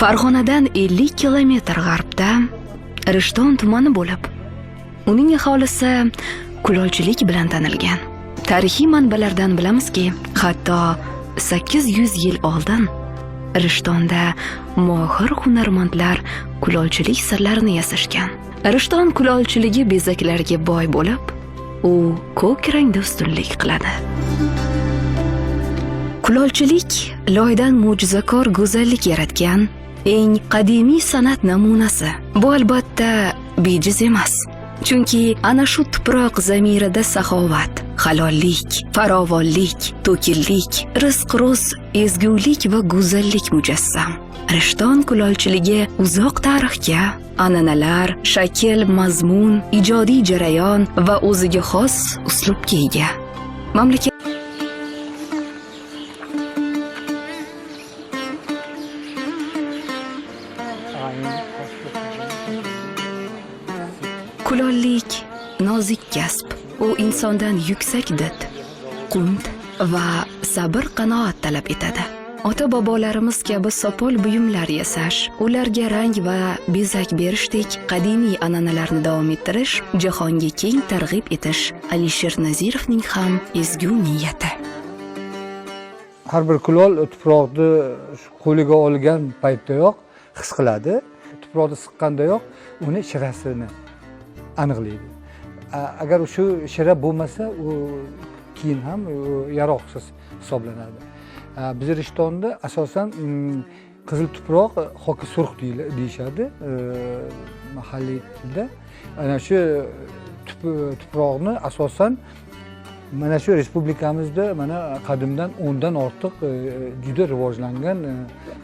Farg'onadan 50 kilometr g'arbda Rishton tumani bo'lib, uning aholisi kulolchilik bilan tanilgan. Tarixiy manbalardan bilamizki, hatto 800 yil oldin Rishtonda mohir hunarmandlar kulolchilik sirlarini yasashgan. Rishton kulolchiligi bezaklarga boy bo'lib, u ko'k rangda ustunlik qiladi. Kulolchilik loydan mo'jizakor go'zallik yaratgan eng qadimiy san'at namunasi. Bu albatta bejiz emas. Chunki ana shu tuproq zamirida saxovat, halollik, farovonlik, to'kinlik, rizq-ro'z, ezgulik va go'zallik mujassam. Rishton kulolchiligi uzoq tarixga, an'analar, shakl, mazmun, ijodiy jarayon va o'ziga xos uslubga ega. Mamlakat Kulollik nozik kasb. U insondan yuksak did, qunt va sabr qanoat talab etadi. Ota bobolarimiz kabi sopol buyumlar yasash, ularga rang va bezak berishdek qadimiy an'analarni davom ettirish, jahonga keng targ'ib etish Alisher Nazirovning ham ezgu niyati. Har bir kulol tuproqni qo'liga olgan paytdayoq his qiladi. Tuproqni siqqandayoq uni shirasini aniqlaydi. Agar shu shira bo'lmasa, u keyin ham yaroqsiz hisoblanadi. Biz Rishtonda asosan qizil tuproq, xoki surx deyishadi mahalliy tilda. Ana shu tuproqni asosan mana shu respublikamizda mana qadimdan 10 dan ortiq juda rivojlangan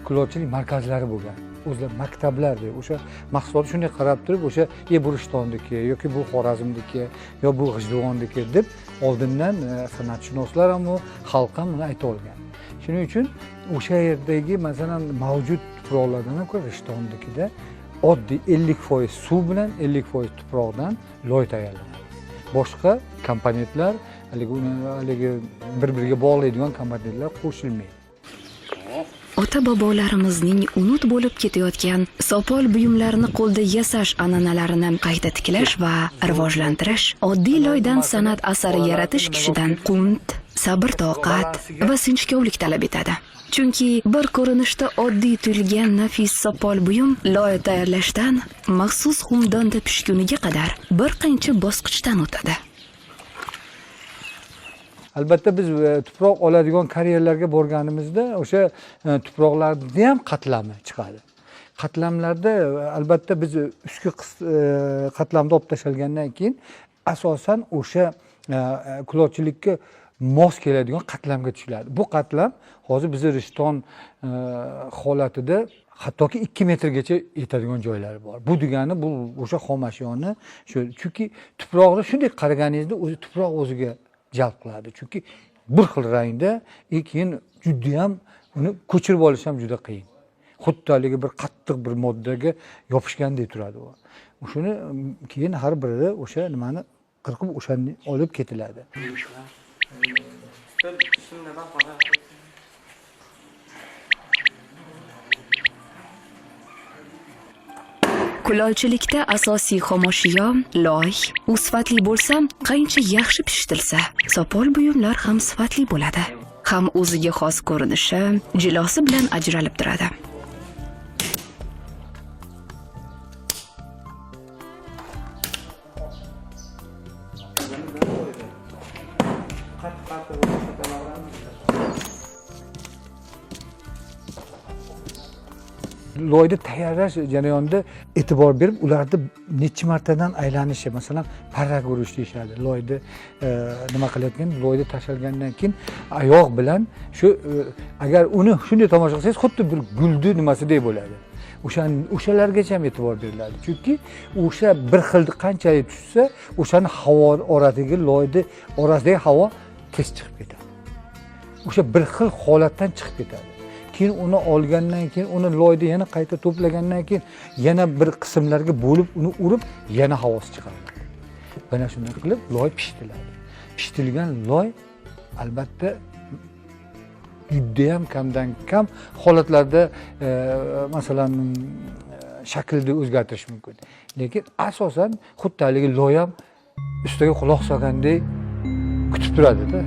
kulolchilik markazlari bo'lgan. O'zlar maktablar deb o'sha mahsulot shunday qarab turib, o'sha bu Rishtonniki yoki bu Xorazmniki yo bu G'ijduvonniki deb oldindan san'atshunoslar ham, xalq ham buni ayta olgan. Shuning uchun o'sha yerdagi masalan mavjud tuproqlardan ham ko'ra Rishtonnikida oddiy 50% suv bilan 50% tuproqdan loy tayyorlanadi. Boshqa komponentlar, haligi uni haligi bir-biriga bog'laydigan komponentlar qo'shilmaydi. Ota bobolarimizning unut bo'lib ketayotgan sopol buyumlarini qo'lda yasash an'analarini qayta tiklash va rivojlantirish, oddiy loydan san'at asari yaratish kishidan qunt, sabr toqat va sinchkovlik talab etadi. Chunki bir ko'rinishda oddiy tuyulgan nafis sopol buyum loy tayyorlashdan maxsus xumdonda pishguniga qadar bir qancha bosqichdan o'tadi. Albatta biz tuproq oladigan karyerlarga borganimizda o'sha tuproqlarni ham qatlami chiqadi. Qatlamlarda albatta biz ustki qatlamda olib tashalgandan keyin asosan o'sha kulolchilikka mos keladigan qatlamga tushiladi. Bu qatlam hozir bizni Rishton holatida hattoki 2 metrgacha yetadigan joylari bor. Bu degani bu o'sha xom ashyoni shu, chunki tuproqni shunday qaraganingizda o'zi tuproq o'ziga jalb qiladi. Chunki bir xil rangda, keyin juda ham uni ko'chirib olish ham juda qiyin. Xuddi haligi bir qattiq bir moddaga yopishgandek turadi u. O'shani keyin har biri o'sha nimani qirqib o'shani olib ketiladi. Kulolchilikda asosiy xomashyo loy. U sifatli bo'lsa, qancha yaxshi pishitilsa, sopol buyumlar ham sifatli bo'ladi. Ham o'ziga xos ko'rinishi, jilosi bilan ajralib turadi. Loyni tayyorlash jarayonida e'tibor berib, ularni necha martadan aylanishi, masalan, parrak urish deyishadi. Loyni nima qilayotgan, loyni tashalgandan keyin oyoq bilan shu agar uni shunday tomosha qilsangiz, xuddi bir gulni nimasidek bo'ladi. O'shalargacha ham e'tibor beriladi. Chunki o'sha bir xil qanchalik tushsa, o'shani havo orasidagi loyni orasidagi havo tez chiqib ketadi. O'sha bir xil holatdan chiqib ketadi. Keyin uni olgandan keyin uni loyda yana qayta to'plagandan keyin yana bir qismlarga bo'lib uni urib yana havosi chiqariladi. Mana shunday qilib loy pishitiladi. Pishitilgan loy albatta Judayam kamdan kam holatlarda masalan shaklni o'zgartirish mumkin. Lekin asosan xuddi haligi loy ham ustiga quloq solgandek kutib turadi-da.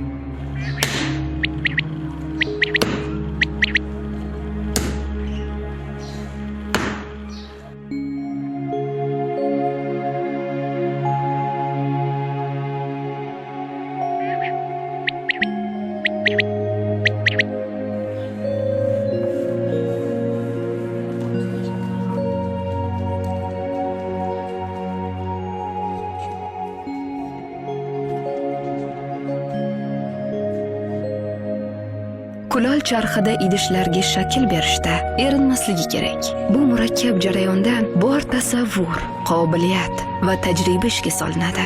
Kulol charxida idishlarga shakl berishda erinmasligi kerak. Bu murakkab jarayonda bor tasavvur, qobiliyat va tajriba ishga solinadi.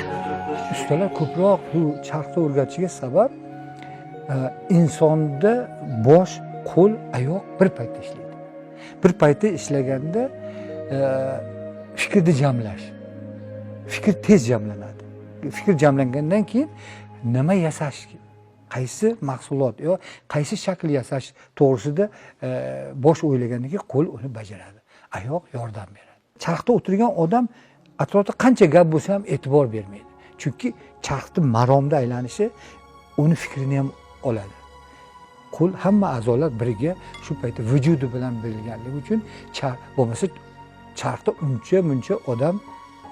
Ustalar ko'proq bu charxda o'rgatishiga sabab insonda bosh, qo'l, oyoq bir paytda ishlaydi. Bir paytda ishlaganda fikrni jamlash, fikr tez jamlanadi. Fikr jamlangandan keyin nima yasash, qaysi mahsulot yo qaysi shakl yasash to'g'risida bosh o'ylagandan keyin qo'l uni bajaradi, oyoq yordam beradi. Charxda o'tirgan odam atrofda qancha gap bo'lsa ham e'tibor bermaydi. Chunki charxni maromda aylanishi uni fikrini ham oladi. Qo'l, hamma a'zolar birga shu paytda vujudi bilan berilganligi uchun bo'lmasa charxda uncha muncha odam,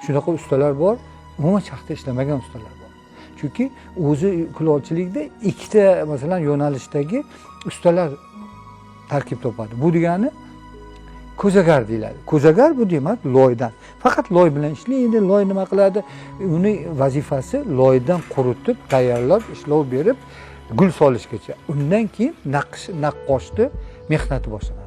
shunaqa ustalar bor, umuman charxda ishlamagan ustalar bor. Chunki o'zi kulolchilikda ikkita masalan yo'nalishdagi ustalar tarkib topadi. Bu degani ko'zagar deyiladi. Ko'zagar bu demak loydan. Faqat loy bilan ishlaydi. Loy nima qiladi? Uni vazifasi loydan quritib, tayyorlab, ishlov berib, gul solishgacha. Undan keyin naqsh, naqqoshni mehnati boshlanadi.